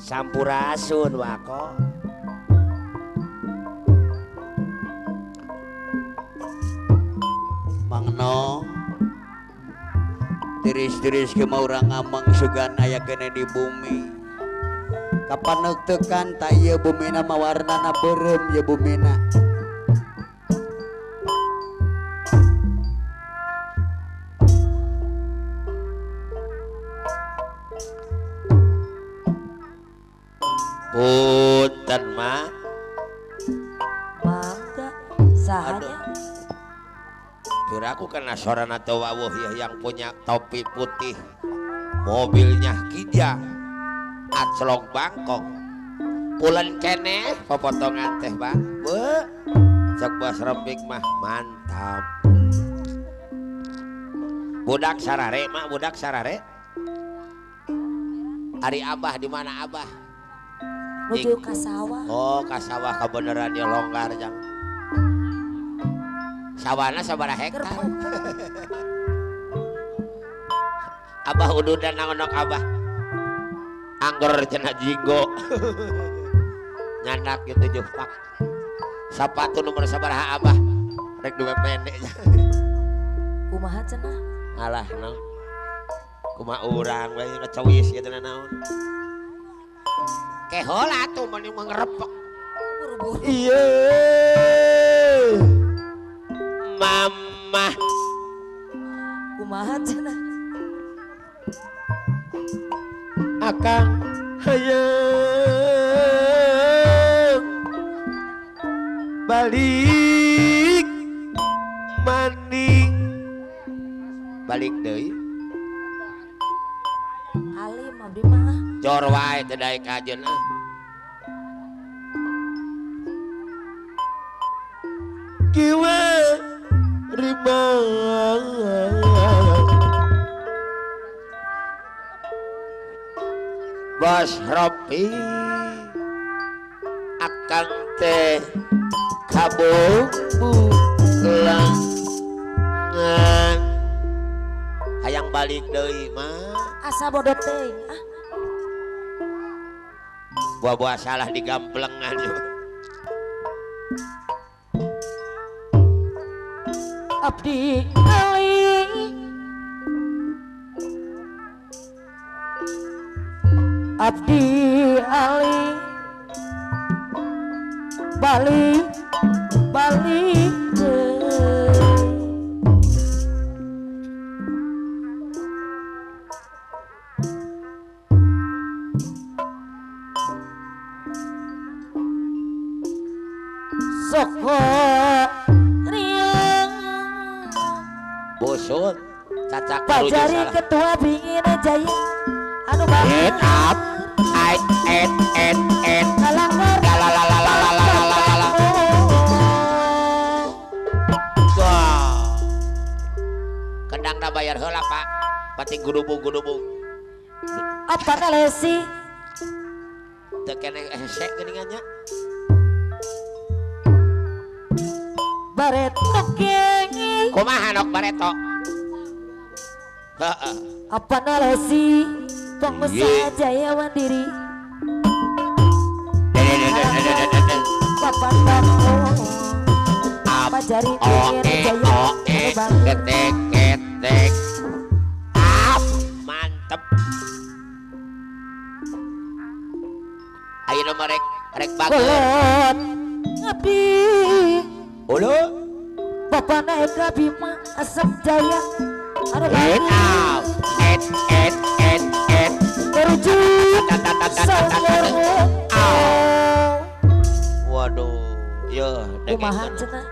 Sampurasun wako. Mangno tiris-tiris ke mau urang ngamang sugan aya kene di bumi. Kapaneuktekan ta ieu bumina mah warnana beureum ieu bumina. Punten mah. Mangga sahanya. Kira aku kena sorana atau wawuh ya yang punya topi putih, mobilnya Kijang, aclok Bangkok, pulen kene, popotongan teh bang, be, cek bos rempik mah mantap. Budak sarare mah, budak sarare. Ari abah di mana abah? Nuju ka sawah. Oh, ka sawah kebenaran ya longgar jang. Sawana sabaraha hektar. Abah ududan nangonok abah. Angger cenah jinggo. Nyandak gitu jupak. Sapatu nomor sabaraha abah. Rek dua pendek. Kumaha cenah? Alah no. Kumaha urang we ngecowis kitu naon. Kehola atuh mending ngerepek. Buru-buru. Iya. Mama. Kumaha cenah? Akang hayang balik maning. Balik deui. Alim abdi mah. Jor wae teu daek kajeun ah. Kiwa rima Bos Ropi akang teh kabung-bukelangan hayang balik deui mah asa bodoh teuing ah. Buah-buah salah digamplengan yeuh. Abdi Ali Abdi Ali balik balik soko riang busut cacak pajari ketua bingin jaya anu banget up I N N N ngalanggar la la la la la la la la la. Wah, kendang dah bayar heula pak, pating gudubung-gudubung. Apa nalesi? Teu keneh hese geuningan nya. Bareto kengi. Kumaha nok bareto? Heeh. Apa nalesi? Pengusaha jaya mandiri. Papan bangku. Pajari O E O E ketek ketek. Up mantep. Ayo nomor rek rek bagus. Ngabdi. Ulu. Bapak naik Bima Asam Jaya. N N N N N. Terjun. Waduh, yo. Kumaha cenah?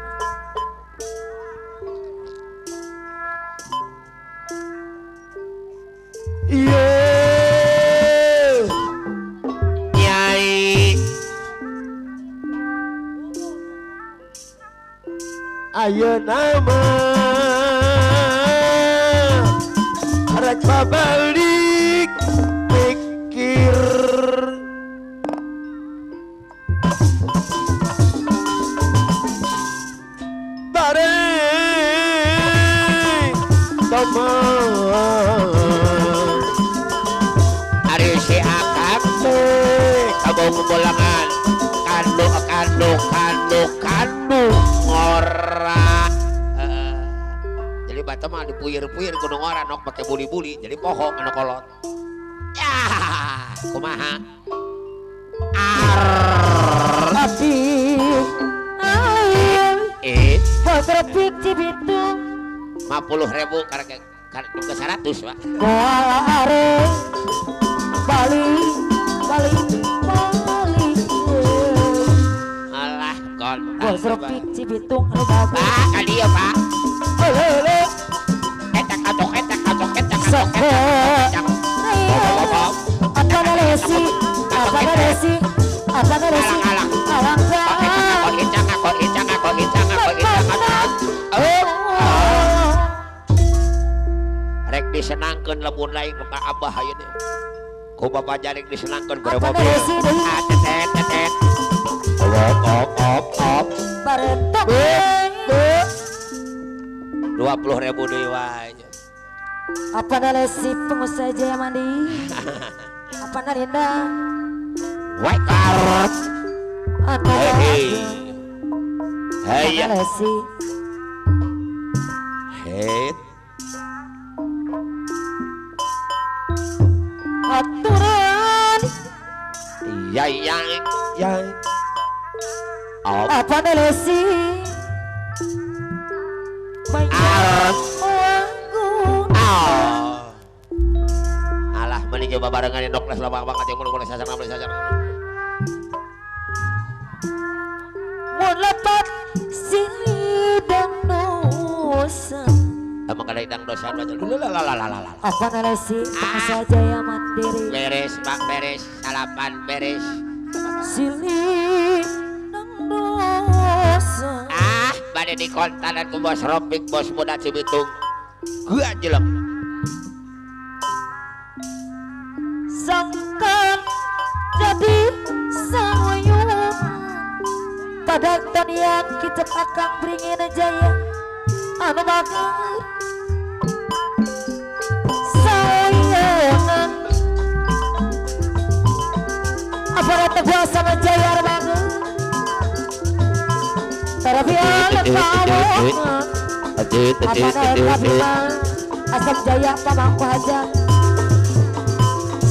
Iya. Nyai. Ayeuna mah rek balik pikir bareng teman ari si akang teh Anu kanu kanu ngora. Jadi batu mah dipuyir-puyir kudu ngora nok pake buli-buli jadi poho anu kolot. Ya, kumaha? Api alim Bos Ropik Cibitung 50.000 karena ke 100 pak. Kuala are Bali Bali Bali. Alah kontak. Bos Ropik Cibitung anu bagus. Pak kali ya pak. Lele. Etak atok etak atok etak atok etak. Apa nalesi? Apa nalesi? Apa nalesi? Alang rek disenangkeun lamun lain ka abah ayeuna. Ku bapak jaring disenangkeun gore mobil. Tetet tetet. Op op op op. Baretok. 20.000 deui wae. Apa nalesi pengusaha Jaya Mandi? Apa narinda? Wake up. Hei. Hei. Apa nalesi? Hei. Aturan. Ya ya ya. Apa nalesi? Banyak. Alah mending coba barengan endok les lama banget yang mulai saja mulai saja. Mun lepat silih dan dosa. Emang kada idang dosa aja. Lalalala. Apa nalesi pengusaha Jaya Mandiri. Beres pak beres salapan beres. Silih dan dosa. Ah bade dikontanan ku Bos Ropik bos muda Cibitung. Gua jelek. Sangkan jadi sawayung pada tanian kicep akang beringin jaya anu bakar sawayangan aparat teguasa jaya anu bakar terapian kawongan apa naik kabima asap jaya pamangku hajat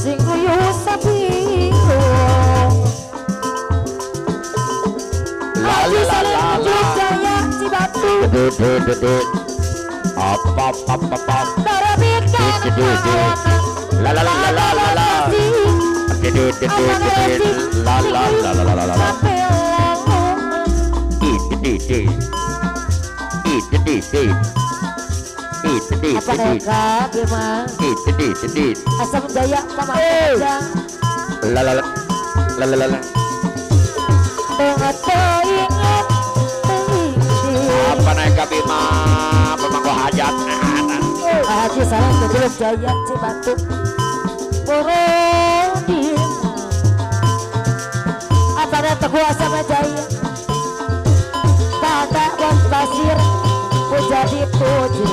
sing uyuh sapirung Haji Salim Jaya Cibatu apa apa apa tarabikan kawanan la la la la la la la la la la la la la apa naik kabima asam jaya pamangku hajat la la la la la la apa naik kabima pemangku hajat Haji Salam Kecil Jaya Cibatu Borodi apa ada teguh sama jaya pada bos pasir puja dipuji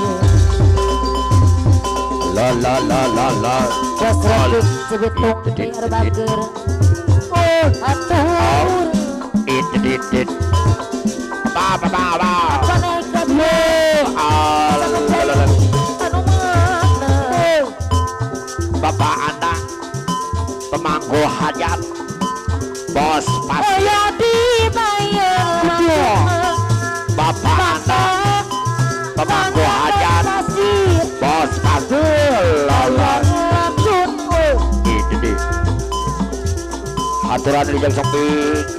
la la la la la Bos Ropik Cibitung biar bager atur it ba ba ba ba apa naik kabima anu mana bapak anda pemangku hajat bos pasir oh dibayar bapak anda pemangku hajat bos pasir la aturan di jam sepi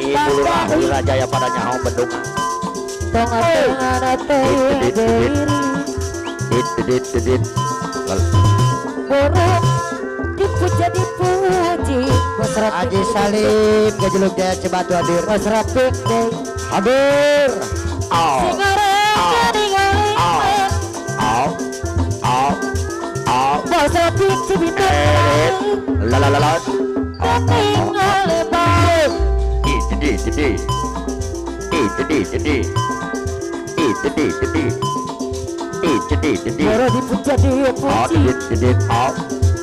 ibu lurah Wirajaya pada nyaho bendungan borok dipuja dipuji Haji Salim Gajluk Jaya Cibatu hadir Bos Ropik hadir Bos Ropik Cibitung la la la la Boro dipuja dipuji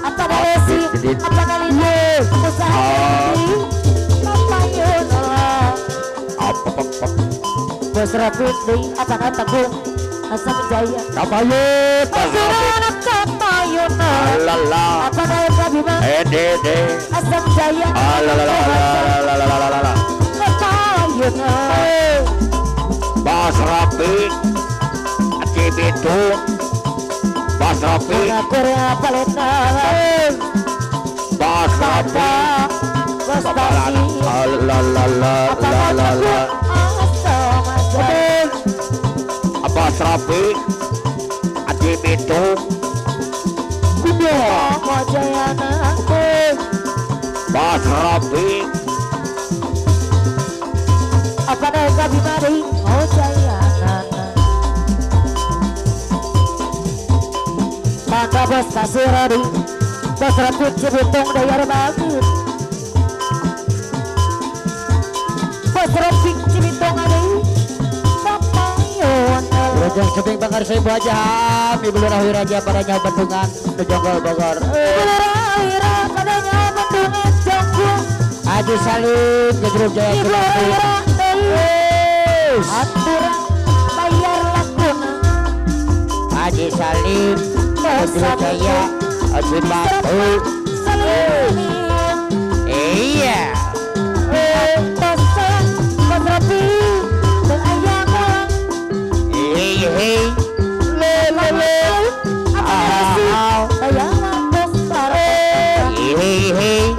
apa nalesi apa nalini pengusaha jadi apa yonola Bos Rafiq deui apa Teguh Asam Jaya Kapayun Anak kapayun Alala apa naik Bima Ede Asam Jaya Alala Kapayun Bos Rafiq Cibitung Bos Rafiq Korea Paleta Bos Rafiq Bos Rafiq Alala Bos Rafiq Cibitung Bos Rafiq apa naik Bima deui oh Jaya maka bos pasir deui Bos Rafiq Cibitung dayar banget Bos Rafiq Cibitung deui kapayon Rojong Seping Banggar Ibu Haji Ham Ibu Lurah Wiraja padanya Bendungan Jonggol Bogor Ibu Lurah Wira padanya Bendungan Jonggol Haji Salim Gejruk Jaya Ibu Lurah Wira aturan bayar lakuna Haji Salim Gejruk Jaya Haji Batu Salim iya Tosan Bos Rafiq dan ayam hei hei le le le ayam besar hei hei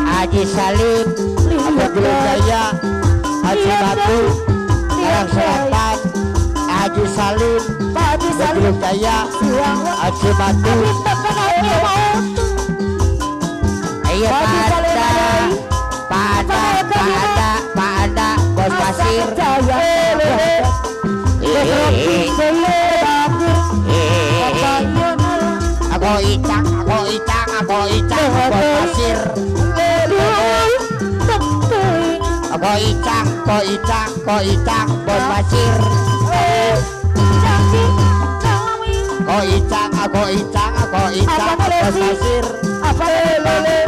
Haji Salim Abdul Jaya Haji Batu Karang Selatan Haji Salim Abdul Jaya Haji Batu iya pada bos pasir aku icang bos pasir aku icang bos pasir aku icang bos pasir apa lele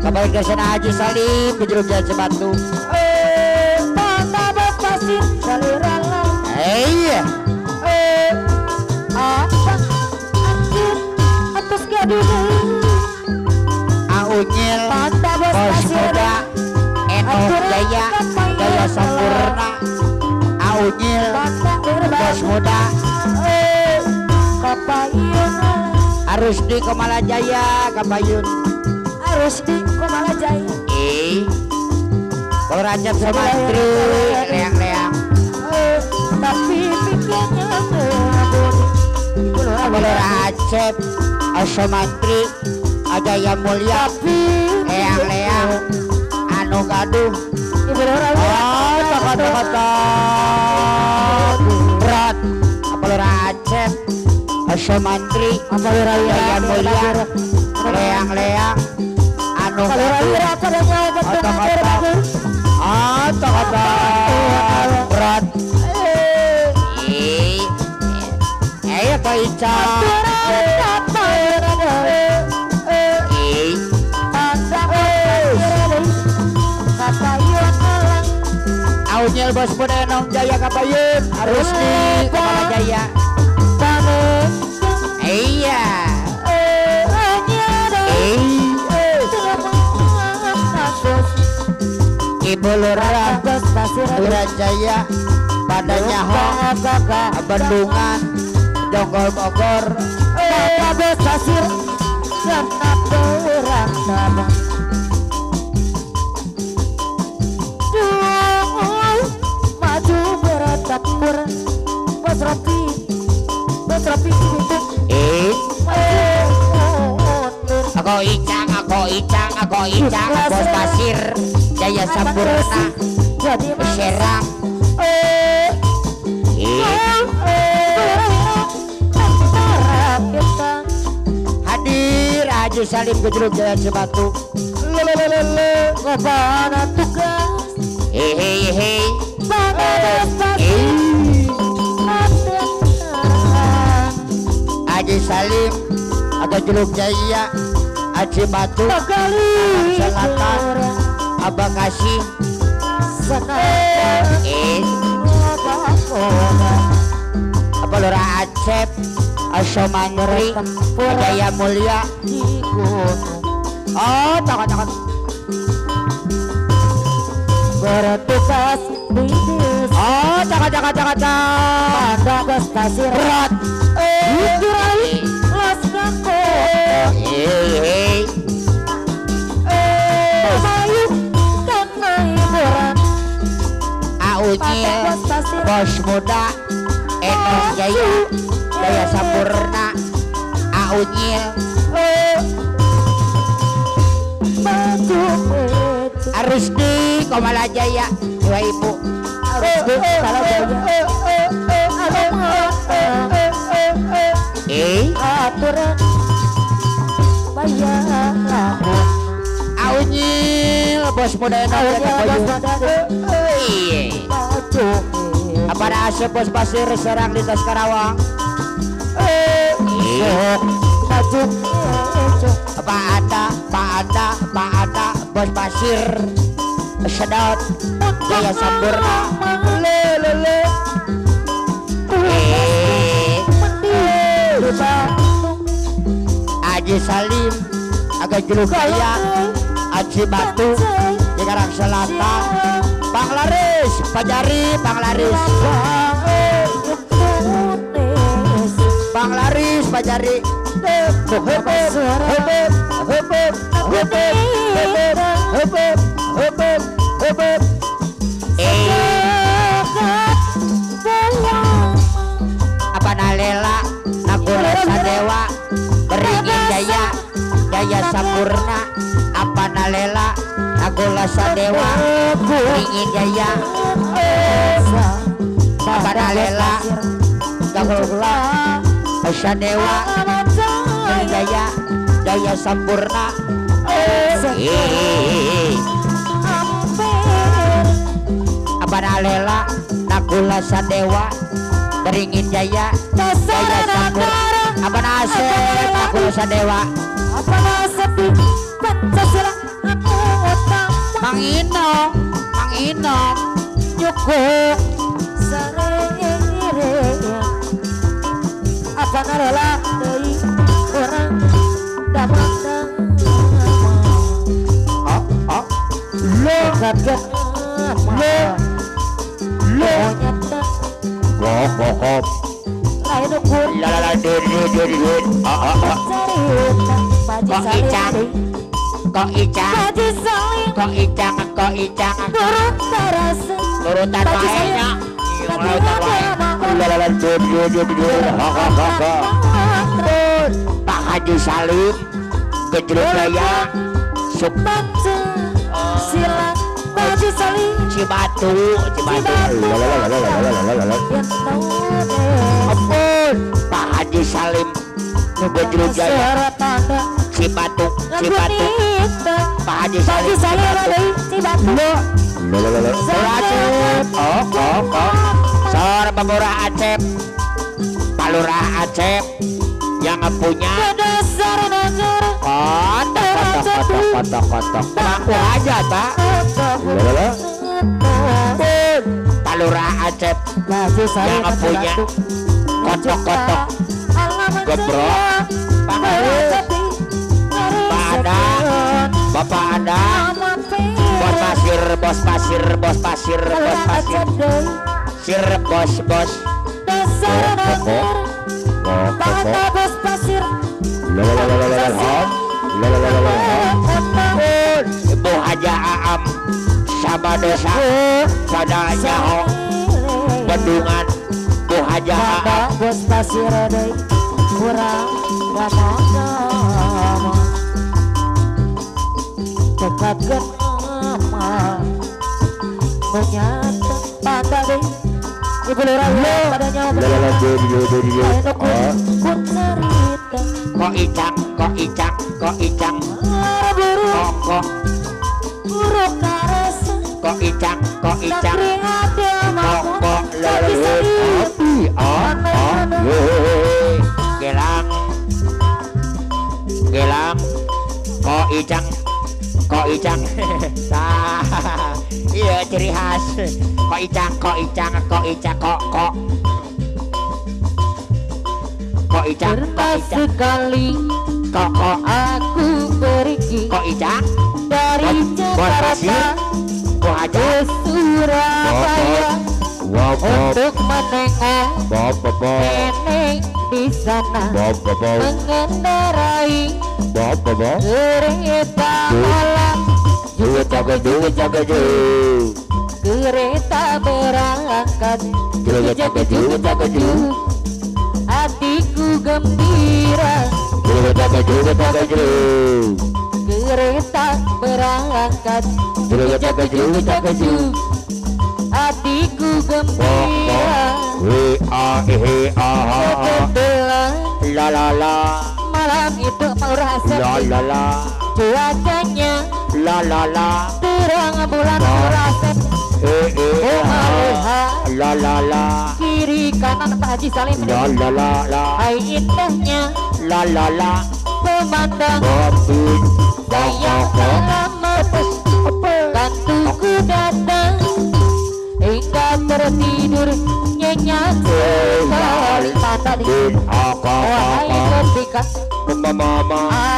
Kabar kesana Haji Salim Gejruk Jaya Cibatu Tanda bos pasir salirala iya apa anjir atas gaduh Aunyil Tanda bos pasir muda Enoh Jaya Jaya Sampurna Aunyil bos muda Kapayun harus di Komala Jaya Kapayun harus di Komala Jaya. Kalau Rajab Sumantri leang-leang. Tapi pikirnya Kalau Rajab Sumantri ada yang mulia leang-leang anu gaduh. Oh, tokoh-tokoh berat. Kalau Rajab Sumantri ada yang mulia leang-leang. Berat. Ayo Pak Ica. Aunyil bos muda Enong Jaya Kapayun harus di Kepala Jaya. Iya. Ibu Lurah Wirajaya padanya Ho Bendungan Jonggol Bogor pasir maju bertempur Bos Rafiq itu aku icang bos pasir Jaya Sampurna Serang hadir Haji Salim Gejruk Jaya Cibatu lelelele ngobana tugas hehehe pasir. Salim Aga Juluk Jaya Aji Batu Selatan Abah Kasih apa Lurah Acep Asomangri Jaya Mulia. Oh takut-takut bertugas di oh takut-takut berat. Aunyil Bos Muda Enong Jaya Jaya Sampurna Aunyil Arusdi Komala Jaya dua ibu Arusdi Komala Jaya aturan bayar Aunyil Bos Muda Enong Jaya. Apa Asep Bos Pasir Serang Lintas Karawang. Pak Anda, Pak Anda, Pak Anda Bos Pasir Sedot Jaya Sampurna. Le le le. Aji Salim Aga Juluk Jaya Aji Batu Cikarang Selatan Panglaris Pajari Panglaris Panglaris Pajari. Apa nalela Nakula Sadewa Beringin Jaya Jaya Sampurna. Apa nalela Nakula Sadewa Beringin Jaya. Apa nalela Nakula Sadewa Jaya Jaya Sampurna. Apa nalela Nakula Sadewa Beringin Jaya Jaya Sampurna. Apa nasib Nakula Sadewa. Apa nasib Pancasila Mang Inong Mang Inong nyukuk apa nalela deui urang damang oh oh lo lo lo go lain ukur la la la de de de de ah ah kok icang kok icang kok icang kok icang turutan wae nya la la de de de de ha ha ha. Pak Haji Salim Gejrot Jaya Sup Sila Haji Salim Cibatu Cibatu Ampun Pak Haji Salim Gejrot Jaya Cibatu Cibatu Pak Haji Salim Cibatu Acep oh oh oh Sor Pemurah Acep Palurah Acep yang punya kotak kotak kotak kotak kotak aja pak Palurah Acep yang punya kotok kotok gebrok Pak Ada Bapak Ada Bos pasir bos pasir bos pasir bos pasir sir bos bos bos pasir Ibu Haja Aam sama desa pada nyaho bendungan Bu Haja Aam bos pasir deui kurang gampang tekadkeun amal menyata pada deui ibu lurah pada nyawa kok icang kok icang kok icang kok kok kok icang kok icang kok kok lele oh oh gelang Icang kok Icang. Tah iya ciri khas kok Icang kok Icang kok Icang kok kok kok Icang kok Icang sekali kok kok aku pergi kok Icang dari Jakarta ke Surabaya untuk menengok nenek di sana mengendarai kereta malam. Kereta berangkat, hatiku gembira. Kereta berangkat, hatiku gembira. Kebetulan la la la malam itu merasa la la la cuacanya la la la terang bulan merasa la la la kiri kanan Pak Haji Salim la la la la hai indahnya la la la pemandangan sayang lama kantuku datang hingga tertidur nyenyak sekali. Mata dingin wahai ketika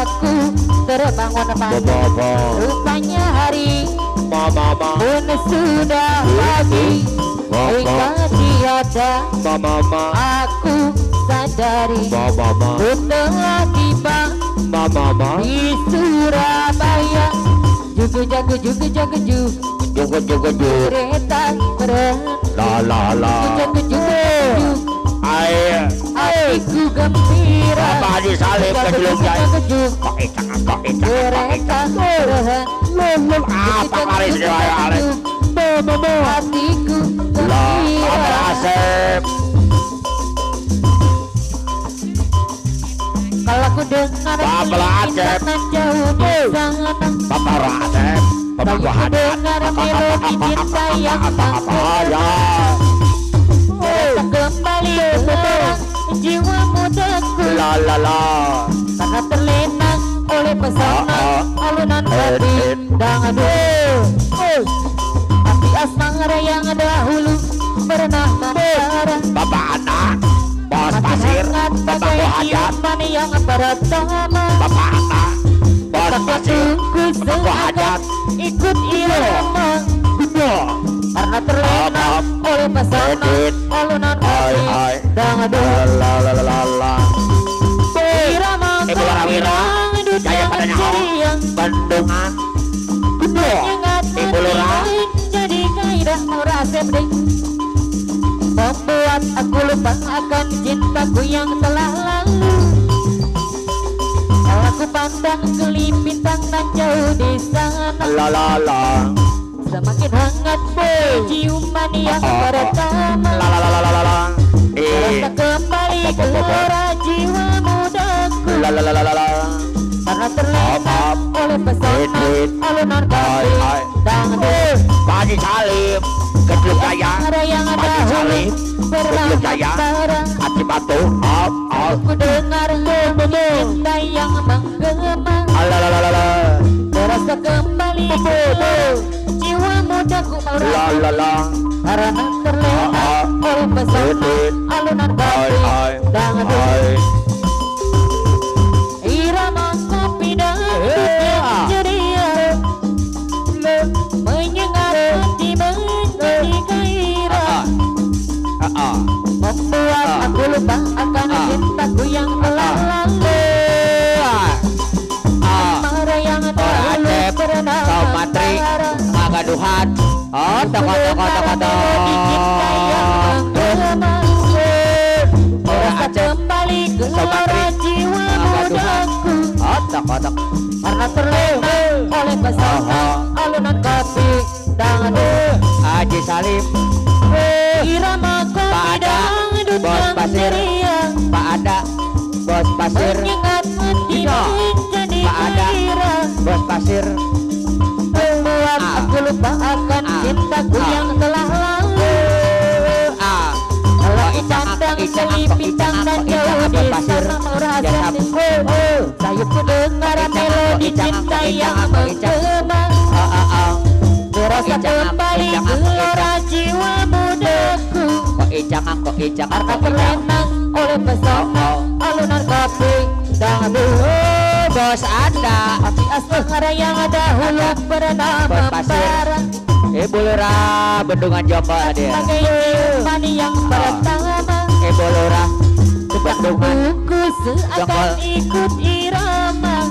aku terbangun pagi, rupanya hari pun sudah pagi hingga tiada aku sadari ku telah tiba di Surabaya. Jugu jagu jugu jagu jugu jugu jugu jugu kereta berhenti la la la jugu jugu jugu air hatiku gembira. Bapak Haji Salim kecil kok Icang kok Icang kereta berhenti apa laris hatiku gembira. Asep kalau aku dengar Bapak Asep jauh di sana Bapak Asep Bapak aku dengar melodi cinta yang ya kembali terang jiwa mudaku la la la karena terlena oleh pesona alunan hati dangdut. Hati asmara yang dahulu pernah membara Bapak anak bos pasir Bapak hajat yang pertama Bapak anak bos pasir Bapak hajat ikut irama karena terlena oleh pesona alunan hati dangdut. La la la la irama Ibu Lawira jaya padanya Bandungan Ibu Lurah jadi gairah merasa membuat aku lupa akan cintaku yang telah lalu. Kalau aku pandang kelip bintang dan jauh di sana la la la semakin hangat ciuman yang pertama la la la la la terasa kembali gelora jiwa mudaku la la la la la karena terlena oleh pesona alunan hati dangdut. Pak Haji Salim Kecil Jaya yang Pak Haji Salim Kecil Jaya Hati Batu aku dengar cinta yang menggema terasa kembali jiwa mudaku la la la karena terlena oleh pesona alunan hati dangdut. Irama kopi dangdut yang ceria menyengat hati menjadi gairah membuat aku lupa akan cintaku yang telah lalu. Asmara yang dahulu pernah Somatri Magaduhan oh toko toko toko cinta yang menggema terasa kembali gelora jiwa mudaku oh toko toko karena terlena oleh pesona alunan kopi dangdut. Haji Salim irama kopi dangdut bos yang pasir ceria Pak Ada bos pasir menyengat hati menjadi Pak Ada gairah bos pasir membuat aku lupa akan cintaku yang telah lalu. Kalau aku pandang Icang bintang dan jauh di sana merasa sayup dengar melodi cinta yang menggema. Terasa kembali gelora jiwa mudaku. Karena terlena oleh pesona alunan kopi dangdut. Bos ada api asmara yang dahulu pernah membara. Ibu Lurah Bendungan Joko hadir. Sebagai ciuman yang pertama. Ibu Lurah Bendungan Ku seakan ikut irama.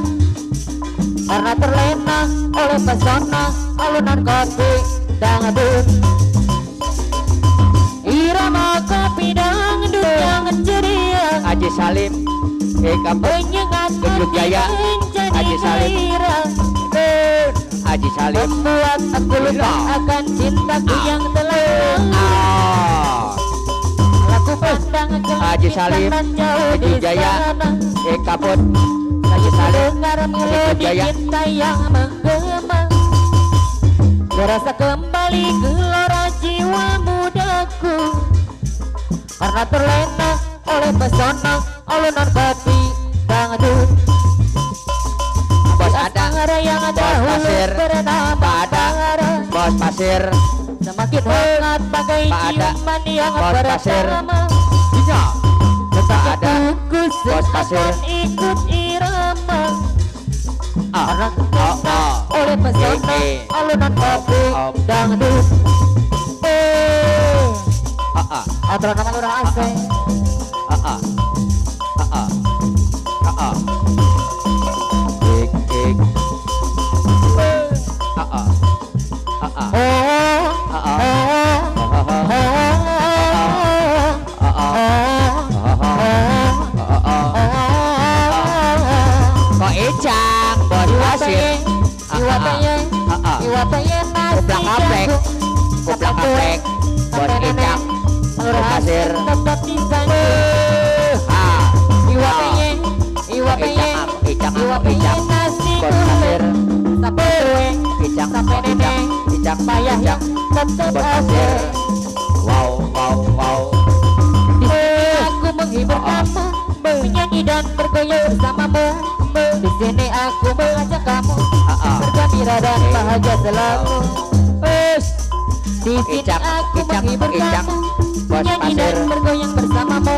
Karena terlena oleh pesona alunan kopi dangdut. Irama kopi dangdut yang ceria. Haji Salim Penyengat Gejuk Jaya. Haji Salim Haji Salim membuat aku lupa akan cintaku yang telah. Aku pandang Haji Salim Gejuk Jaya Kaput Haji Salim dengar melodi cinta yang menggema. Terasa kembali gelora jiwa mudaku. Karena terlena oleh pesona alunan kopi dangdut. Bos ada yang bos pasir Pak ada bos pasir. Semakin hangat bagai ciuman yang bos pasir. pertama. Pak ada bos pasir ikut irama. Karena terlena oleh pesona alunan kopi dangdut. Aturan nama Lurah AC. Kok Icang bos pasir. Kuplak-kaplek, kuplak-kaplek, bos Icang bos pasir. Tetap disanjung. Iwa penye, Icang, iwa penye nasi bos pasir. Sampai Icang, sampai nenek, Icang, payah Icang, tetap bos pasir. Wow, wow, wow. Di sini aku menghibur kamu, menyanyi dan bergoyang bersamamu. Di sini aku mengajak kamu bergembira dan bahagia selalu. Di sini aku menghibur kamu, menyanyi dan bergoyang bersamamu.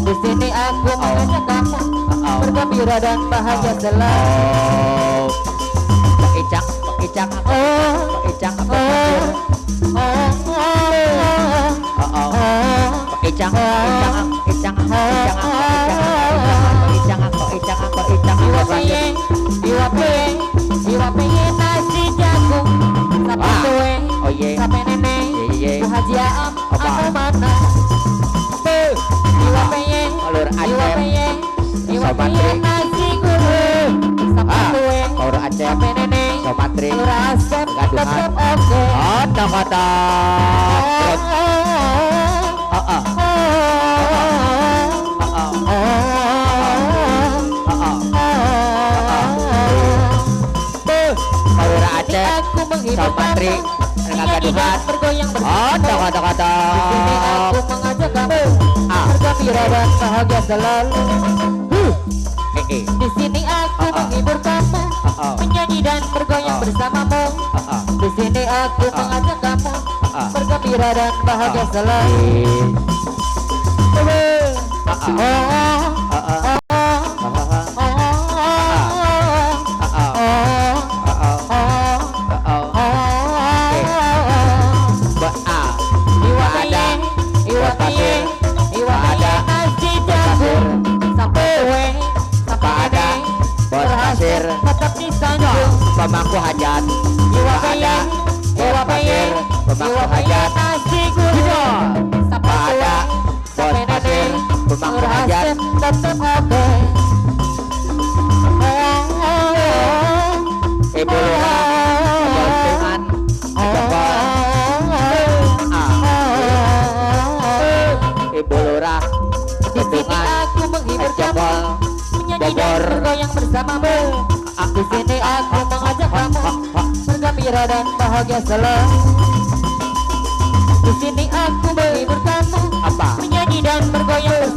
Di sini aku mengajak kamu bergembira dan bahagia selalu. Icang, Icang, Icang, Icang, Icang, Icang, Icang, Icang, Icang, Icang, Iwa penye, iwa penye, iwa penye nasi jagung. Sampai tuwe, sampai nenek, Bu Haji Aam, aku mana? Iwa penye, iwa penye, iwa penye nasi goreng. Sampai tuwe, sampai nenek, Lurah Asep tetap oke. Kata-kata. Aku menghibur Somatri, kamu, dan bergoyang bersamamu. Kata-kata. Di sini aku mengajak kamu bergembira dan bahagia selalu. Di sini aku menghibur kamu, menyanyi dan bergoyang bersamamu. Di sini aku mengajak kamu bergembira dan bahagia selalu. Pemangku hajat, Iwa penye, iwa penye, pemangku iwa penye hajat, nasi goreng. Sampai ada tua, bos sampai pasir, nenek, pemangku Lurah hajat. Asep tetap oke. Ibu Lurah, Bendungan, Joko. Ibu Lurah, Di sini Bendungan, aku menghibur kamu, Joko, menyanyi dan Bogor. bergoyang bersamamu. Di sini aku mengajak kamu bergembira dan bahagia selalu. Di sini aku menghibur kamu, Apa? menyanyi dan bergoyang bersamamu.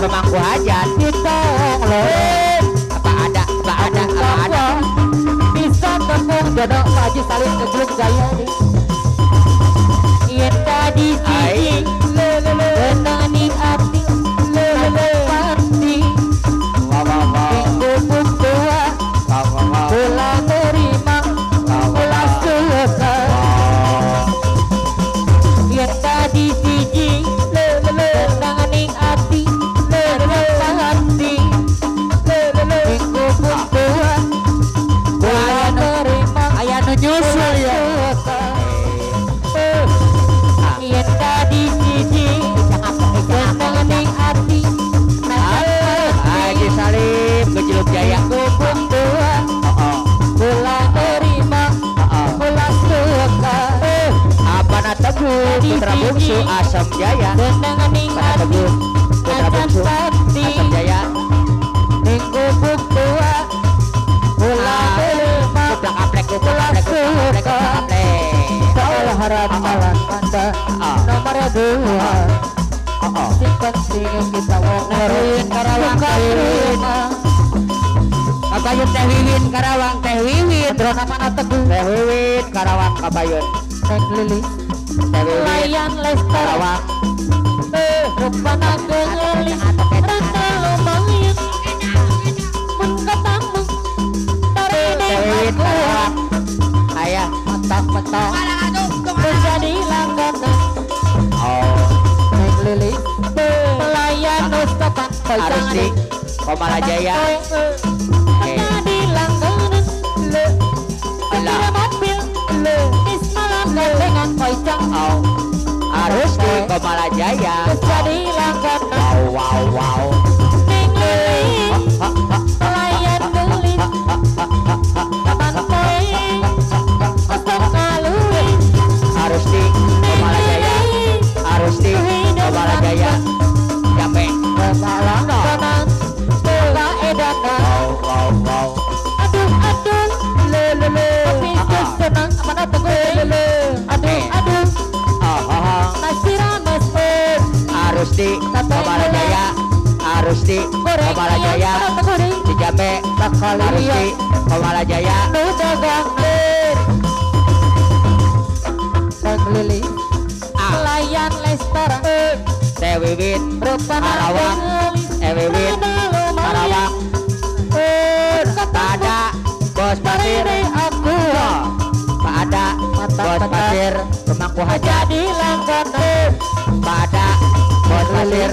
pemangku hajat. Apa ada, apa ada, apa ada. Bisa tepung jodoh Haji Salim kejeluk jaya. Yen tadi siji tenang ning ati pasti. Minggu tua kula terima kula suka. Yen tadi siji tenang ning ati pasti. Minggu tua kula terima aya nu nyusul ya. Yen tadi siji tenang ning ati Haji Salim Gejluk Jaya. Gubuk tua kula terima kula suka. Abana Teguh Putra Bungsu Asam Jaya. Tenang ning Abana ati Teguh Putra Bungsu Asam Jaya. Ning gubuk tua kula terima Kuplak aplek kuplak aplek kuplak aplek kuplak aplek. Harap malan anda nomor 2. Sing penting kita wong Wiwin Karawang Teh Wiwin. Kabayun Teh Wiwin Karawang Teh Wiwin. Drona mana Teguh Teh Wiwin Karawang Kabayun. Neng Lili Teh Wiwin Layan Lester Karawang. Rupana gelis rata lumayan mun ketemu Teh Wiwin Karawang. Ayah mentok-mentok menjadi langganan. Oh Neng Lili pelayan Mustafa harus di Komala Jaya. Menjadi langganan. Sepira mobil Ismalam gandengan koicang. Oh harus di Komala Jaya. Menjadi langganan. Wow wow wow. Neng Lili pelayan gelis kapan poe osok ngalui. Harus di Komala Jaya. Harus di Komala Jaya. Jambe. Langganan kaedanan. Wow wow wow. Aduh aduh lele kopi senang mana Teguh. Aduh aduh nasi rames. Harus di Komala Jaya. Harus di Komala Jaya. Di Jambe. Harus di Komala Jaya. Nu dagang Neng Lili pelayan Lester Teh Wiwin Karawang. Teh Wiwin Karawang. Pada Bos Pasir. Aku Pada Bos Pasir pemangku hajat. jadi langganan. Pada Bos Pasir.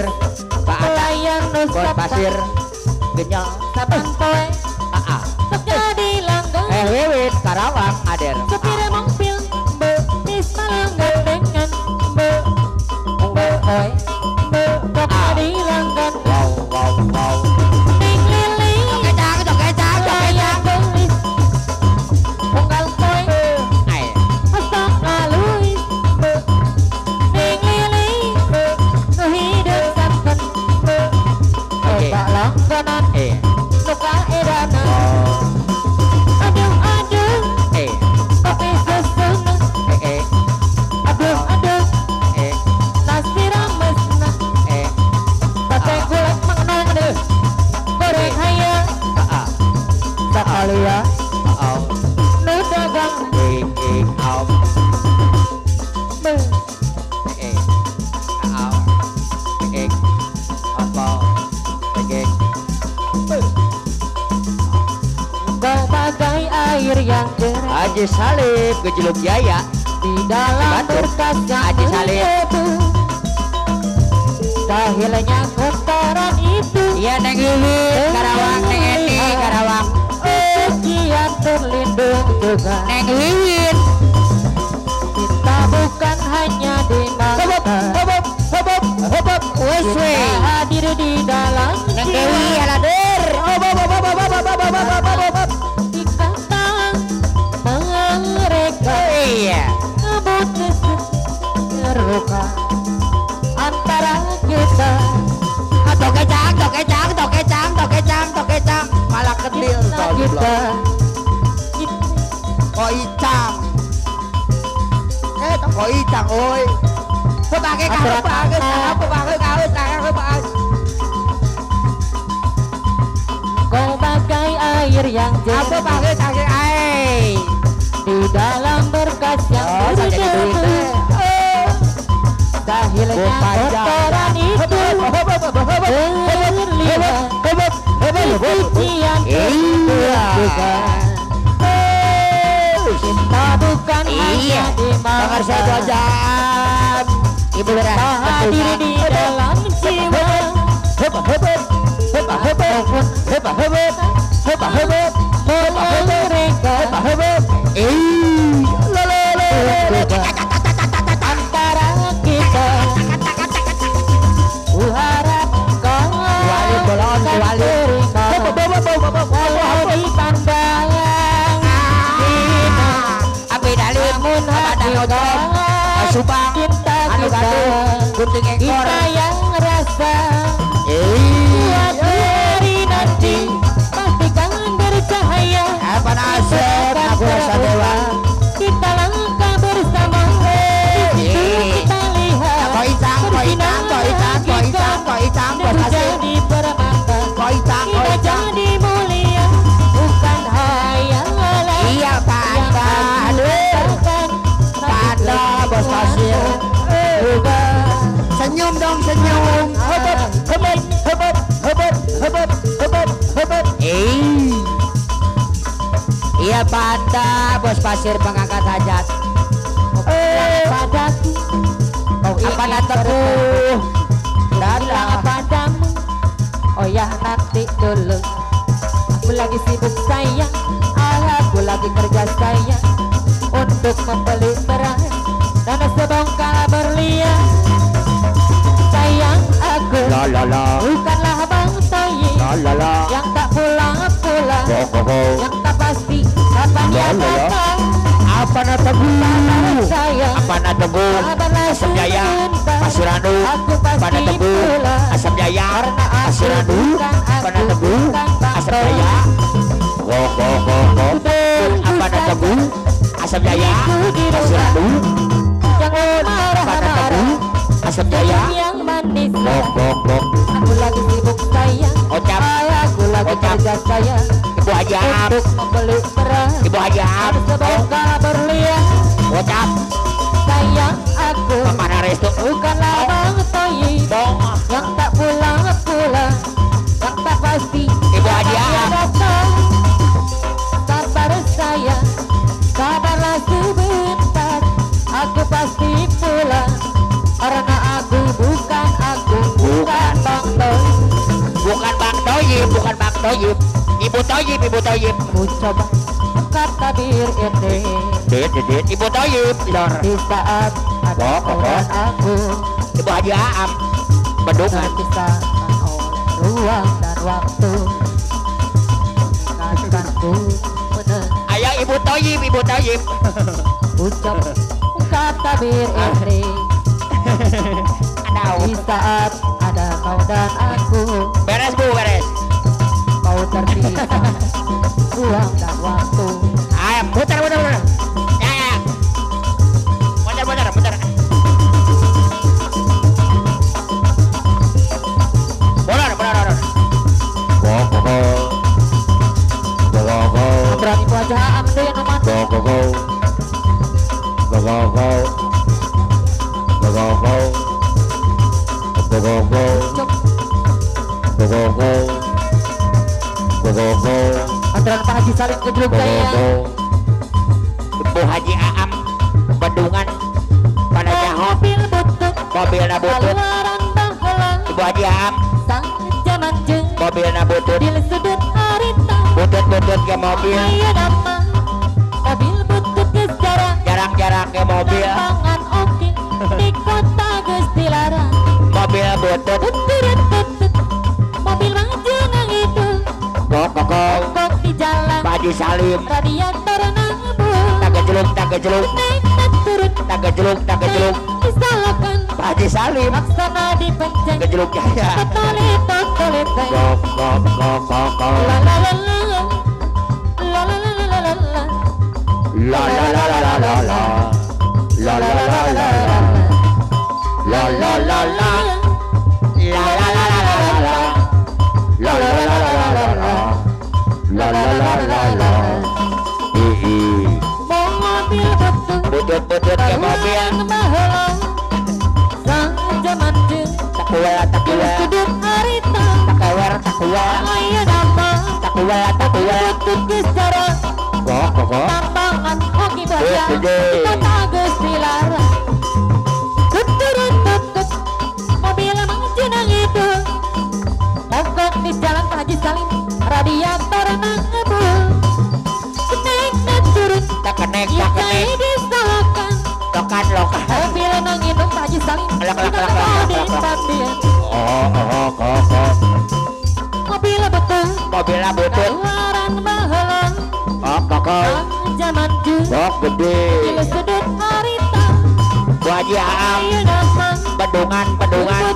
Pada Bos Pasir genyal. Kapan poe sok jadi langganan. Teh Wiwin Karawang ader. Supir mobil Ismalam gandengan poe kok jadi langganan. Wow wow wow. Neng Lili Kecang kecang pelayan gelis unggal poe Ay osok ngalui. Neng Lili nu hideung santen Oke. coba langganan nu kaedanan. Aduh aduh kopi susu. Aduh aduh nasi ramesna. Sate gulai mengenal goreng hayang sekali ya nu dagang. Kau bagai air yang deras Haji Salim Gejluk Jaya. di dalam berkas yang Haji Salim. berdebu. Dahilnya kotoran itu Iya Neng Wiwin Karawang. Neng Eni Karawang. Kebencian terlindung juga. Neng Wiwin. Kita bukan hanya di mata, Hobop hobop hobop wes we. kita hadir di dalam Neng jiwa. Dewi alader. Hobop hobop hobop hobop hobop hobop hobop. Ikatan mereka Iya. keputusan terluka antara kita. Atau kecang, tokecang, tokecang, tokecang, tokecang, malah kedil. Kita Kok icang. Kok icang oi. Pebake karo pebake karo pebake karo karo pebake. air yang jernih. Apa pakai sakit air di dalam berkas yang berdebu. Dahilnya kotoran itu terlihat cucian juga. Cinta bukan hanya di mata, ibu hadir di dalam jiwa. Mereka antara kita, ku harap kau akan terima walau dipandang hina, namun hati kau cinta kita, kita yang rasa suatu hari nanti pastikan bercahaya. Kita langkah bersama, di situ kita lihat bersinar hakikat dan jadi permata. Kita jadi mulia, bukan hayalan yang aku rasakan. Panda bos pasir, senyum dong senyum. Hebet hebet hebet hebet hebet hebet. Iya panda bos pasir pengangkat hajat. Padaku, apa nataku? Bilang padamu, oh ya nanti dulu. Aku lagi sibuk sayang, aku lagi kerja sayang, untuk membeli beras dan sebongkah berlian. Sayang aku, bukanlah Bang Toyib yang tak pulang-pulang, yang tak pasti kapan dia datang. Apa nataku? Apa nataku? Asam Jaya, Pasiranu, apa nataku? Asam Jaya, Pasiranu, apa nataku? Asam Jaya, go go go go. Apa nataku? Asam Jaya, Pasiranu, apa nataku? Asam Jaya, go go go. Aku lagi sibuk sayang, aku lagi kerja sayang. Ibu Haji Am, untuk membeli beras. Ibu Haji Am, sebongkah berlian. Bocap, sayang aku, Mana restu? Bukanlah Bang Toyib yang tak pulang-pulang, yang tak pasti Ibu Haji Am datang. Sabar sayang, sabarlah sebentar, aku pasti pulang. Karena aku bukan Bang Toyib. Bukan Bang Toyib, bukan Bang Toyib. Ibu Toyib, Ibu Toyib. Ku coba ungkap tabir ini. Ibu Toyib, lor. Di saat ada orang aku, Ibu Haji Aam, bendungan. Terpisahkan oleh ruang dan waktu, mengingatkanku meneng. Ayah Ibu Toyib, Ibu Toyib. Ku coba ungkap tabir ini. Di saat ada kau dan aku. Beres bu, beres. Kau terpisah ruang dan waktu. Ayo putar putar putar. Ya ya. Putar putar putar. Putar putar putar. Go go go. Go go go. Berani wajah am deh nomor. Go go go. Go go go. Go go go. Go go go. Go go go. Go go go. Antara Pak Haji Salim ke sayang. Ibu Haji Aam bendungan pada nyaho. Mobil butut, mobilna butut. Ibu Haji Aam mobilna butut. Butut-butut ke mobil. Mobil butut jarang-jarang ke mobil. Di kota geus dilarang. Mobil butut. Mobil maju nang itu. Kok di jalan. Pak Haji Salim. Radiator nabung. Tagejeluk, tagejeluk. Tagejeluk, tagejeluk. Disalakan. Pak Haji Salim. Laksana dipencet. Tagejeluk jaya. Totole totole teh. Kok kok kok kok kok. La la la la. La la la la la la. La la la la la la. La la la la la. La la la la. La la la la la la. La la la la la la. La la la. Butut ke mobil. Takuwala takuwala. Takawar takuwala. Takuwala takuwala. Kok kok kok. Gede. Mobil jenang itu. Mogok di jalan Pak Haji Salim. Radiator nang ngebul. Kenek dan turun. Tak kenek tak kenek. Lokan lokan. Mobil nang itu Pak Haji Salim. Lak lak lak lak lak. Oh oh kok kok. Mobil betul. Mobil betul. Keluaran baheula. Oh kok kok. Zaman Kok gede. Sudut harita. Bu Haji Aam. Bedungan bedungan.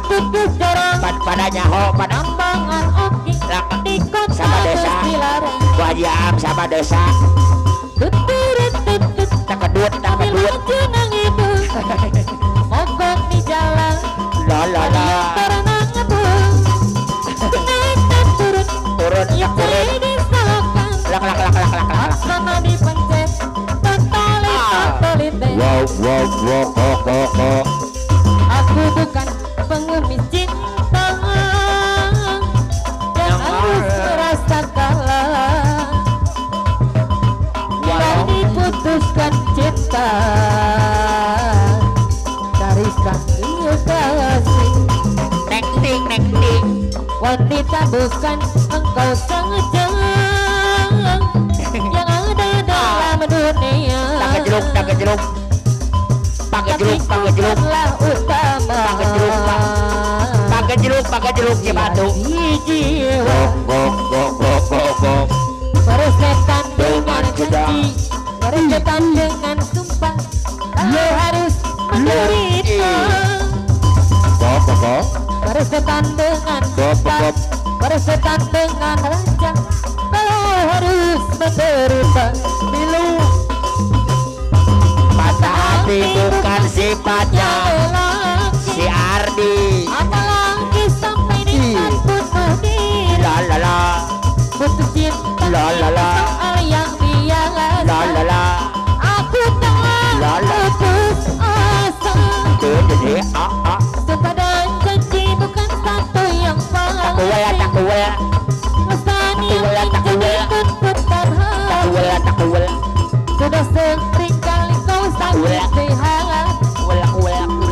Pada nyaho pada sama desa. Bu Haji Aam sama desa. Tak kedut tak kedut. Mogok di jalan. La la la. Turun tak turun. Lak lak lak lak lak lak. Sama dipencet. Wow wow wow kok kok kok. Aku bukan pengemis cinta yang harus merasa kalah bila diputuskan cinta dari sang kekasih. Neng ting neng ting. Wanita bukan engkau saja yang ada dalam dunia. Tak kejeruk tak kejeruk. Pakai jeruk, pakai jeruk, pakai jeruk, pakai jeruk, pakai jeruk Cibatu. Gok gok gok gok gok gok. Persetan dengan janji, persetan dengan sumpah, kau harus menderita. Gok gok gok. Persetan dengan sumpah, persetan dengan raja, kau harus menderita. Milu. Patah hati bukan sifatnya si Ardi. Apalagi sampai dengan bunuh diri. La la la. Putus cinta la la la. Soal yang biasa. La la la. Aku tak putus asa. Gede a a. Sumpah dan janji bukan satu yang pasti. Takuwala takuwala. Pesan yang menjadi tuntutan hati. Takuwala takuwala. Sudah sering kali kau sakiti hati.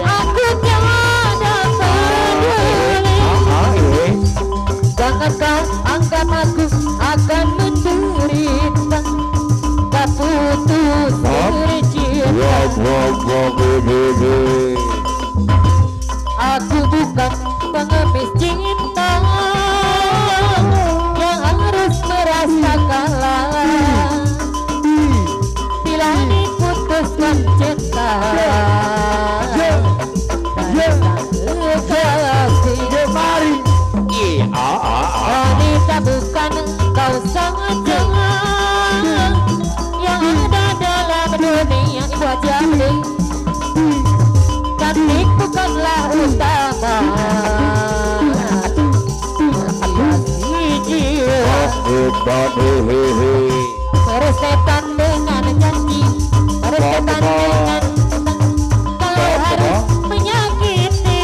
Aku tiada peduli. Jangan kau anggap aku akan menderita. Tak putus bercinta. Aku bukan pengemis cinta yang harus merasa kalah bila diputuskan cinta dari sang kekasih. Wanita bukan kau saja yang ada dalam dunia. Ibu Haji Amri, cantik bukanlah utama. Persetan dengan janji, persetan dengan kalau harus menyakiti.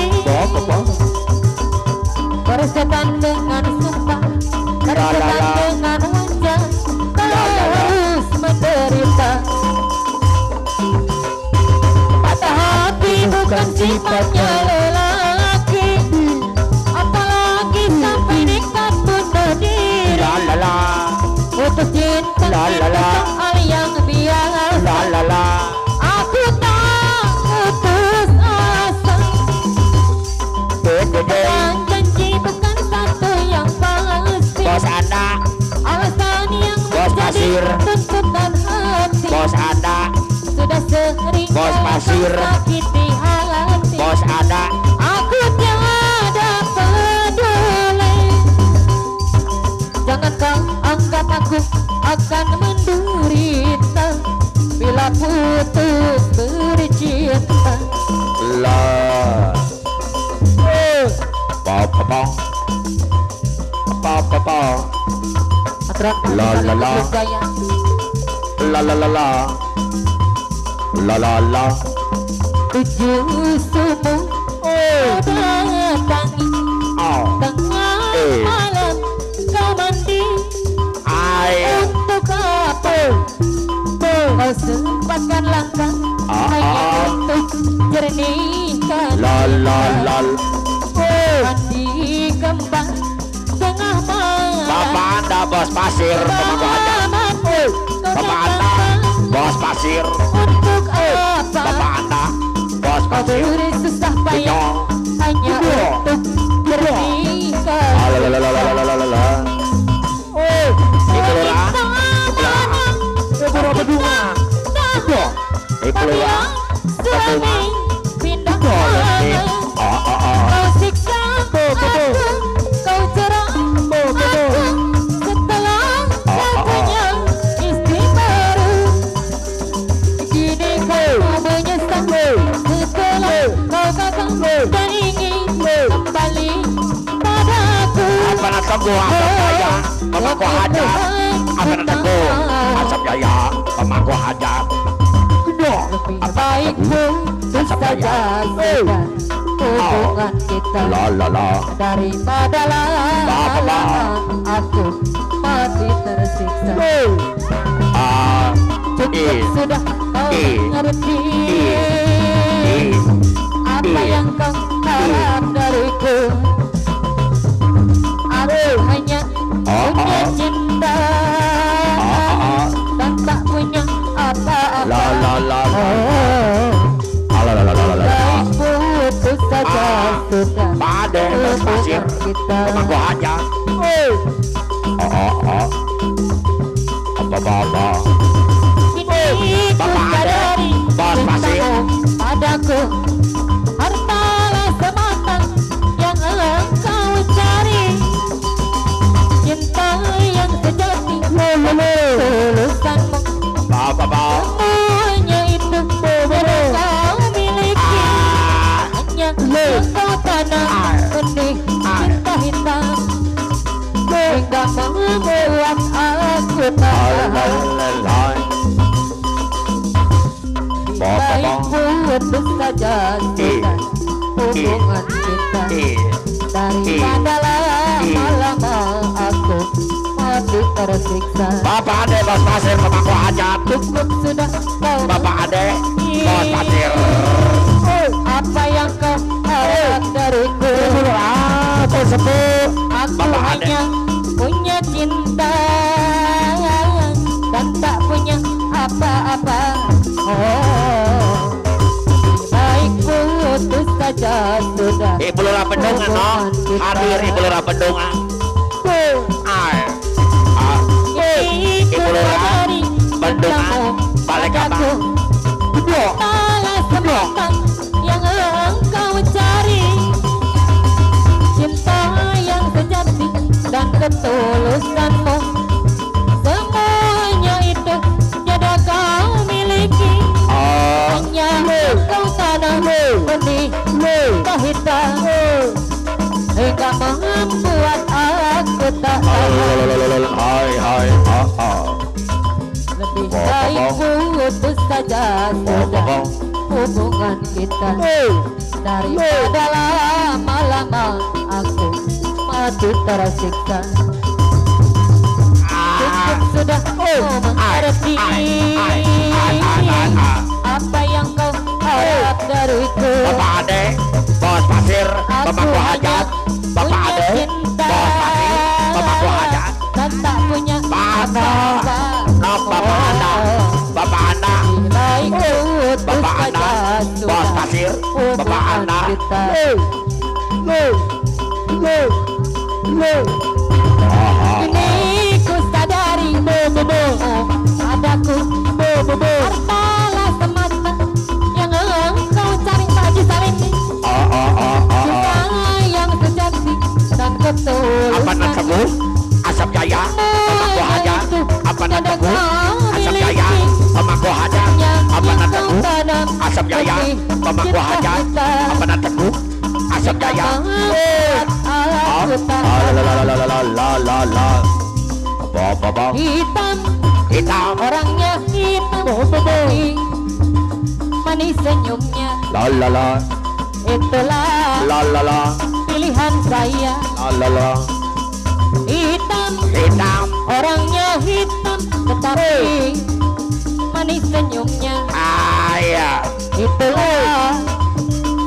Persetan dengan sumpah, persetan dengan wajah, kalau harus menderita. Patah hati bukan sifatnya lelaki, apalagi sampai nekat bunuh diri. Putus cinta itu soal yang biasa. Aku tak putus asa. Dan janji bukan satu yang pasti. Bos anda, alasan yang bos pasir, tuntutan hati. Bos anda, sudah sering bos pasir, sakiti hati. Bos anda, aku tiada peduli. Jangan kau anggap aku akan menderita bila putus bercinta. La pa pa pa pa pa pa. La la la la la la la La la la. 7 subuh kau datangi, tengah malam kau mandi. Untuk apa kau sempatkan langkah hanya untuk jernihkan La la la. Mandi kembang tengah malam. Bapak Anda bos pasir, pemangku hajat. Bapak Anda bos pasir. Untuk apa Bapak Anda bos pasir. Susah payah hanya untuk jernihkan. La la la la la la la. Ibu Lurah, Ibu Lurah Bendungan, Ibu Lurah Bendungan, kau siksa aku, kau cerah aku setelah kau punya istri baru. Kini kau menyesal setelah kau gagal dan ingin kembali padaku. Apa nak teguh Asap Jaya, pemangku hajat. Apa nak teguh Asap Jaya, pemangku hajat. Lebih baik putus saja sudah hubungan kita La la la. daripada lama aku mati tersiksa. Cukup sudah kau mengerti apa yang kau harap dariku. Aku hanya punya cinta dan tak punya apa-apa. La la la. La la la la la. Putus saja sudah Pak Ade bos pasir, pemangku hajat. Apa apa. Kini ku sadari bos pasir padaku hartalah semata yang engkau cari. Cinta yang sejati ketulusanmu semuanya itu sudah kau miliki. Hanya engkau tanam benih cinta hitam hingga membuat aku tahan. Baik putus saja sudah hubungan kita daripada lama-lama aku mati tersiksa. Bapak Ade bos pasir, pemangku hajat. Cukup sudah kau Bapak Ade bos pasir. Apa yang kau harap dariku? Aku sepuh. Aku hanya punya cinta dan tak punya apa-apa. Oh, baik putus saja sudah. Ibu Lurah Bendungan no, hadir Ibu Lurah Bendungan. Ibu Lurah Bendungan, balik apa? Salah semata yang engkau cari, cinta yang sejati dan ketulusanmu semuanya itu tiada kau miliki. Hanya kau tanam benih cinta hitam hingga membuat aku tak tahan. Lebih baik putus saja sudah hubungan kita daripada lama-lama aku mati tersiksa. Cukup sudah kau mengerti apa yang kau harap dariku. Bapak Ade bos pasir, pemangku hajat. Bapak Ade bos pasir, pemangku hajat. Dan tak punya apa-apa. Bapak Anda, Bapak Anda, Bapak Anda, bos pasir, Bapak Anda. Kini ku sadari padaku hartalah semata yang engkau cari. Pak Haji Salim. Cinta yang sejati dan ketulusan. Apa nak teguh Asap Jaya, pemangku hajat. Apa nak teguh Asap Jaya, pemangku hajat. Apa nak teguh Asap Jaya, pemangku hajat. Apa nak teguh Asap Jaya. La la la la la la la. Hitam hitam, orangnya hitam. Manis senyumnya. La la la. Itulah la la la pilihan saya. La la la. Hitam hitam, orangnya hitam, tetapi manis senyumnya. Ayah. Itulah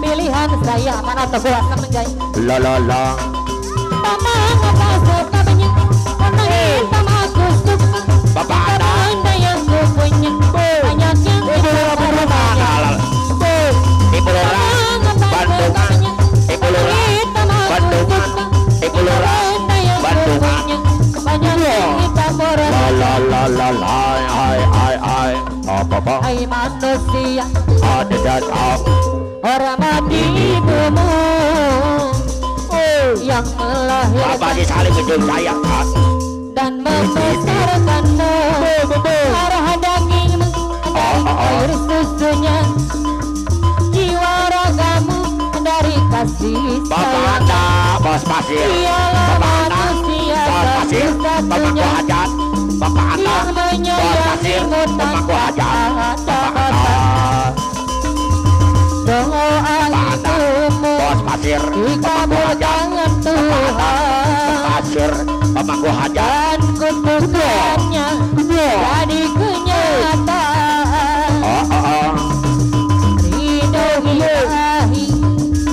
pilihan saya. Mana tuh gua menjai. La la la. Mama ngapa suka banyak orang hitam aku suka. Bapak ada. Benda yang ku punya banyak yang hitam warnanya. Ibu Lurah Bandungan, Ibu Lurah Bandungan, Ibu Lurah Bandungan. La la la la la, ai ai ai, apa apa? Hai manusia, ada datang orang mati ibumu yang melahirkan. Bapak saling menjauh sayang dan membesarkanmu. Darah dagingmu dari air susunya, jiwa ragamu dari kasih sayang. Bapak ada bos pasir, bapak ada bos pasir, bapak hajat, bapak ada bos pasir, bapak hajat, bapak ada. Doa ibumu bos pasir, dikabulkan Tuhan. Pasir, bapak hajat dan kutukannya jadi kenyataan. Ridho ilahi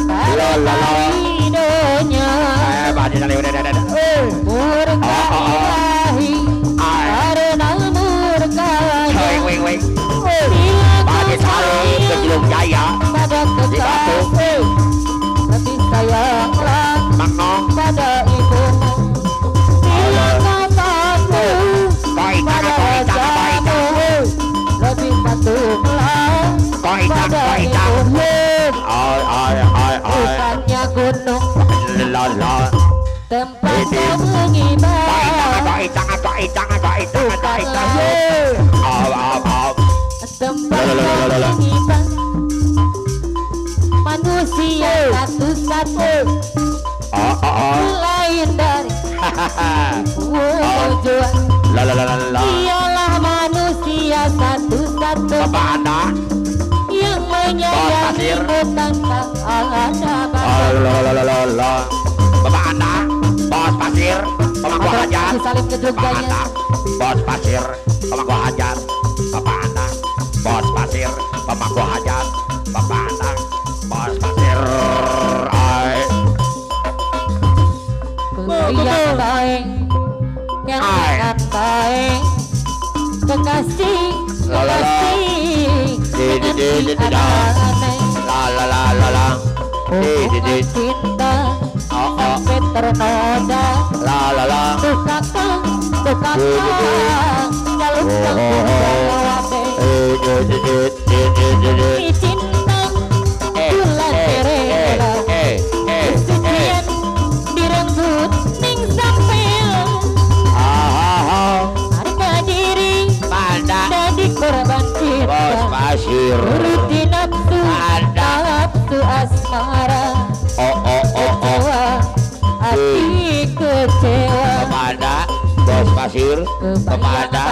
karena ridhonya, murka ilahi karena murkanya. Bila kau sayang pada kekasih, lebih sayanglah pada ibumu. Bila kau patuh pada rajamu, lebih patuhlah pada ibumu. Bukannya gunung tempat kau mengibar, tempat kau mengibar. Manusia satu-satu lain dari tujuan. Dialah manusia satu-satu yang menyayangimu tanpa ada batas. Bapak Anda, bos pasir, pemangku hajat. Bapak Anda, bos pasir, pemangku hajat. Bapak Anda, bos pasir, pemangku hajat. Bapak Anda, bos pasir. Yang baik, yang sangat baik, kekasih, kekasih, la la la la la, hubungan cinta sampai ternoda. La la la, tuh kakang, tuh kakang, jaluk jawab. Cinta bulan rela, kesucian direnggut ning sampean. Harga diri jadi korban cinta. Bos pasir, turuti nafsu, nafsu asmara. Oh oh oh oh, hati kecewa. Kepada bos pasir, kepada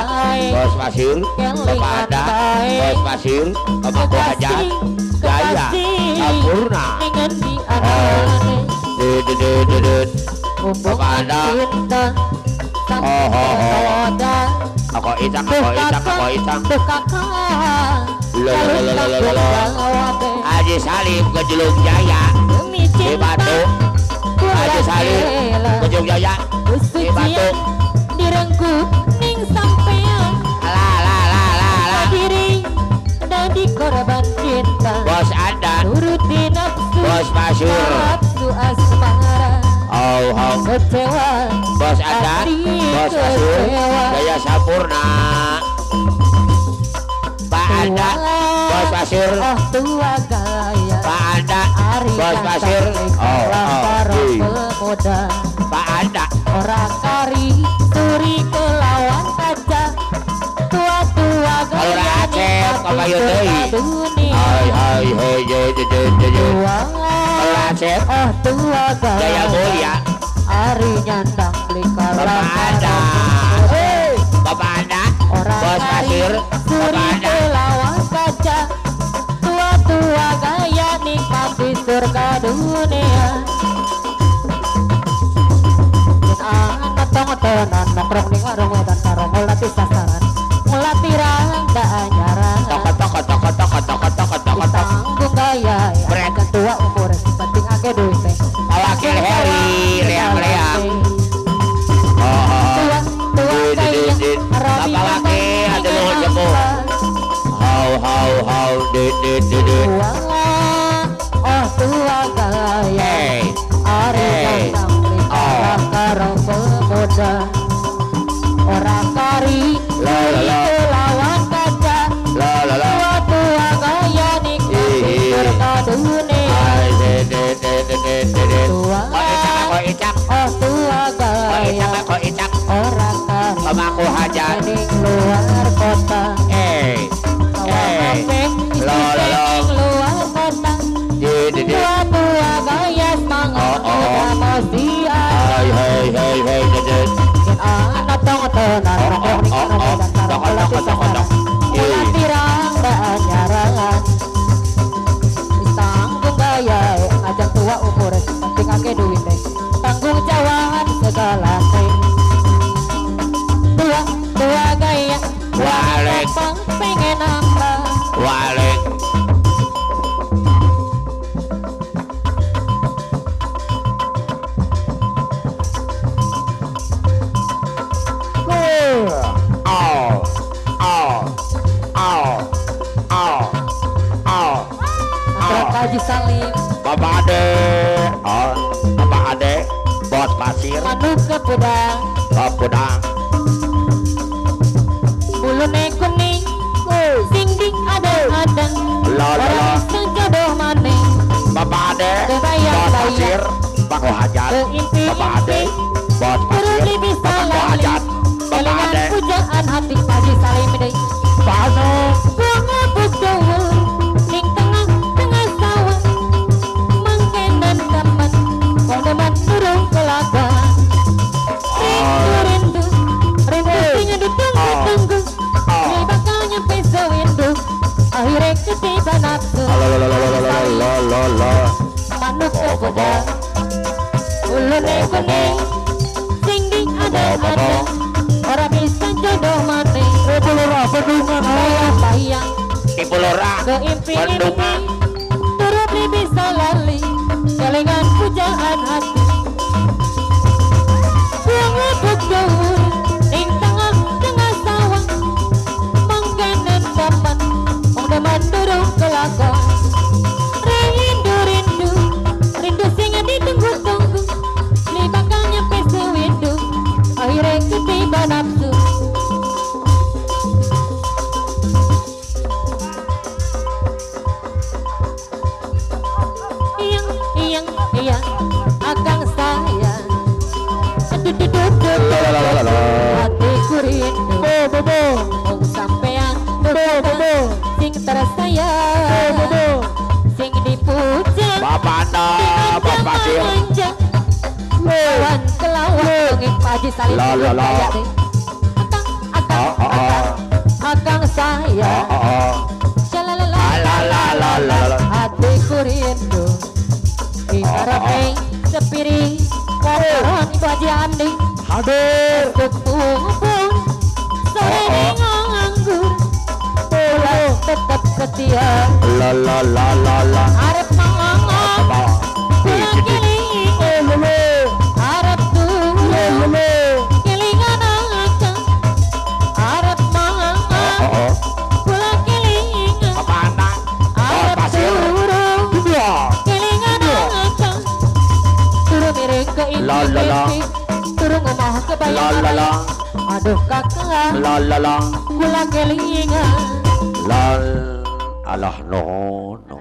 bos pasir, kepada bos pasir, pemangku hajat, jaya sempurna. Kepada oh oh oh, aku itang, aku itang, aku itang. Haji Salim ke Jelung Jaya di Batu. Haji Salim ke Jelung Jaya di Batu. Direnggut ning sampean. La la la la la. Diri dadi korban cinta. Bos Anda turuti nafsu, bos pasir, nafsu asmara. Oh oh, kecewa. Bos Anda, bos pasir, jaya sempurna. Pak Anda, bos pasir, Pak Anda, bos pasir, oh oh, Pak Anda, orang kari suri kelawan kaca, tua-tua gaya Aceh kapayu deui. Hai hai hei ye ye ye ye. Kalau Aceh, oh tua gaya jaya mulia. Ari nyandang beli Bapak Anda, Bapak Anda, bos pasir, Bapak Anda, kelawan kaca, tua surga dunia. Anak tong-tonan nongkrong ning warung wedan karo mulati sasaran mulati rangda anyaran. Toko. Tanggung gaya akan tua umur penting akeh duite. Wakil Heri leang-leang. Tua tua gaya Bapak wakil ada nuhun sepuh. Hau hau hau di di di di. Oh tua gaya are ganteng karo pemuda ora kari lawan kaca. Tua tua gaya nikmati surga dunia. Tua oh tua gaya ora kari pemangku hajat ning luar kota. Luar kota. Tua tua gaya semangat muda masih ada. Anak tong-tonan nongkrong ning warung wedan karo mulati sasaran mulati rangda anyaran. Tanggung gaya ajang tua umur penting akeh duwite tanggung jawab segalane. Tua tua gaya walik pengen nambah walik. Haji Salim Bapak Ade, oh, Bapak Ade, bos pasir manuk ke pedang, ke pedang. Bulune kuning, sing ding adang-adang. La la la. Ora jodoh maning. Bapak Ade, bos pasir, Bako Hajat. Bapak Ade, bos pasir, Bako Hajat. Bapak Ade. Pujaan hati Haji Salim deui. Pano. Bunga butuh. Rindu, rindu, rindu sing ditunggu-tunggu. Ini bakal nyampe sewindu. Akhirnya ketiba nafsu. Manuk kepedang ulune kuning sing di adang-adang. Ora bisa jodoh maning. Ibu Lurah bendungan. Bayang Ibu Lurah keimpi-impi turut beli bisa lali kelingan pujaan hati. Bunga butuh ning tengah-tengah sawah mangkenan taman wong deman durung kelakon. Rindu rindu rindu sing ditunggu-tunggu li bakal nyampe sewindu akhirnya ketiba nafsu. Yang yang akang sayang hatiku rindu wong sampean sing tersayang sing dipuja Bapak anda Bapak Sir lawan kelawan nging Haji Salim akang akang akang akang sayang shalalala hatiku rindu ing sepiring kotoran Ibu Haji Andi hadir pun sore nganggur pulang tetap setia la la la la la arep mangong pulang keling arep turu kelingan akang arep mangong pulang kelingan arep turu kelingan akang turu miring ke impi turung omah kebayang aduh kakak la la la kula kelingan la alah no no.